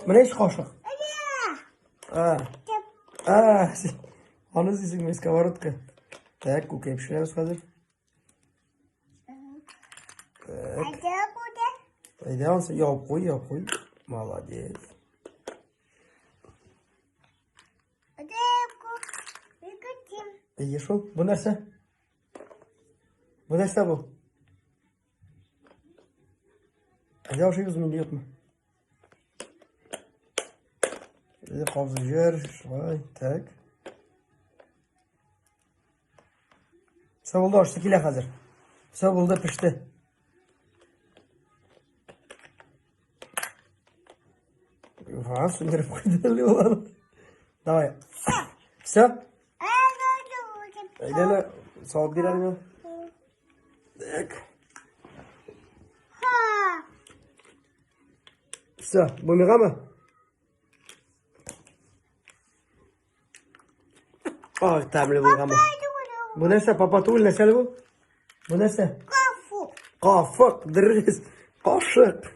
Менә ич кашык. А. А, аны эзлисеңме, сковородка. Так, күкәй пешерәбез хәзер. Так. Әйдә, ансы ябып куй, ябып куй. Молодец. Әйе шул. Бу нәрсә? Бу нәрсә бу? Әйдә ашыйбыз инде юкмы? Әйдә кабызып җибәр, шулай, так. Все булды, ашсы килә хәзер. Все булды, пеште. Ва, сүндереп куйды Леолан. Давай. Все? Әйдә әле, салып бир әле. Так. Все, бу миңамы? Ах, тәмле булганмы? Бу нәрсә, папа түгел, нәрсә әле бу? Бу нәрсә? Кафык. Кафык, дөрес. Кашык.